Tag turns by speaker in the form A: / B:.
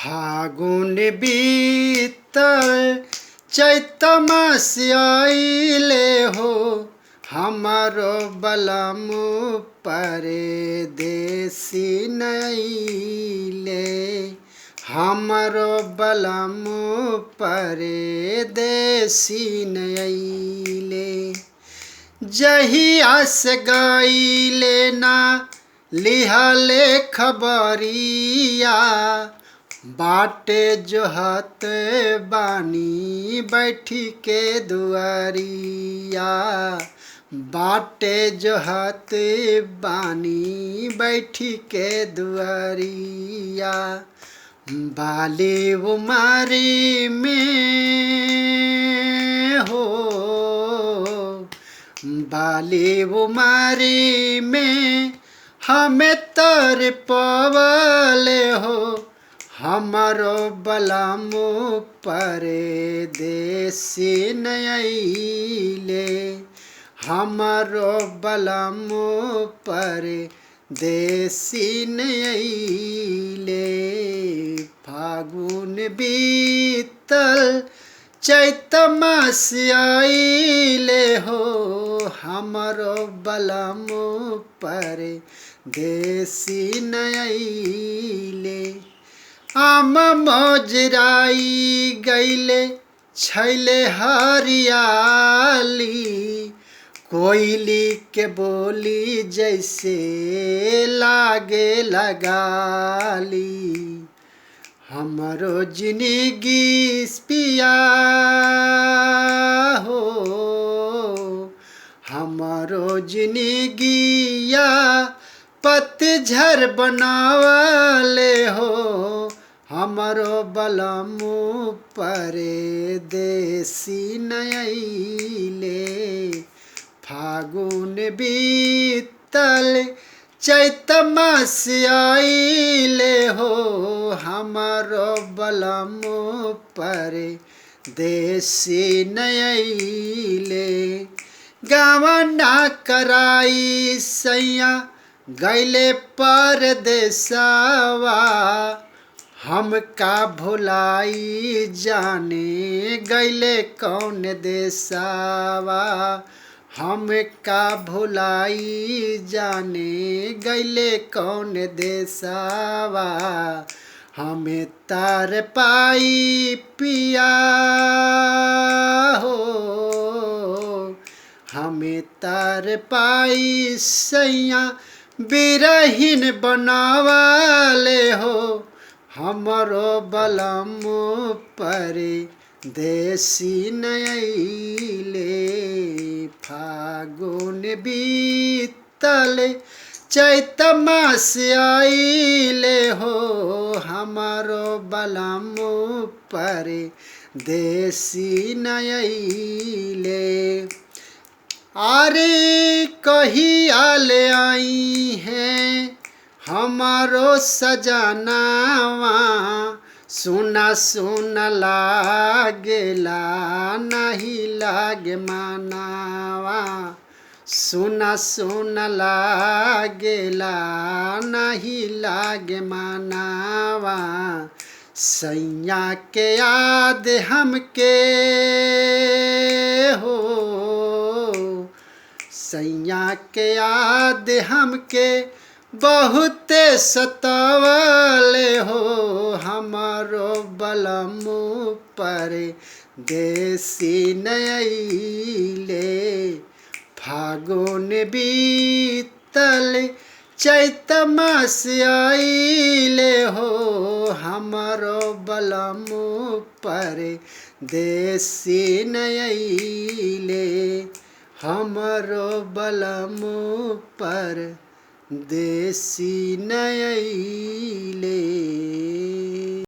A: फागुन बीतल चैत मास अइले हो, हमरो बलम परदेसी नइले। हमरो बलम परदेसी नइले। जहिया से गइले ना लिहले खबरिया, बाटे जोहत बानी बैठी के दुआरिया। बाटे जोहत बानी बैठी के दुआरिया। बाली उमारी में हो, बाली उमारी में हमें तर पवले हो, हमरो बलम परदेसी नइले। हमरो बलम परदेसी नइले। फागुन बीतल चैत मास अइले हो, हमरो बलम परदेसी नइले। आम मोजराई गइले छैले हरियाली, कोयली के बोली जैसे लागे लगाली। हमरो जिनगी पिया हो, हमरो जिनगिया पतझर बनावले हो, हमरो बलम परदेसी नइले। फागुन बीतल चैत मास अइले हो, हमरो बलम परदेसी नइले। गावना कराई सैया गइले परदेसवा, हमका भुलाई जाने गइले कौन देसवा। हमका भुलाई जाने गइले कौन देसवा। हमें तार पाई पिया हो, हमें तार पाई सैया बिरहिन बनावले हो, हमरो बलम परदेसी नइले। फागुन बीतल चैत मास अइले हो, हमरो बलम परदेसी नइले। अरे कहिया ले आई हैं हमारो सजनावा, सुना सुना लागेला नहीं लागे मानावा। सुना सुना लागेला नहीं लागे मानावा। सैया के याद हमके हो, सैया के याद हमके बहुते सतावले हो, हमरो बलम परदेसी नइले। फागुन बीतल चैत मास अइले हो, हमरो बलम परदेसी नइले। हमरो बलम परदेसी नइले।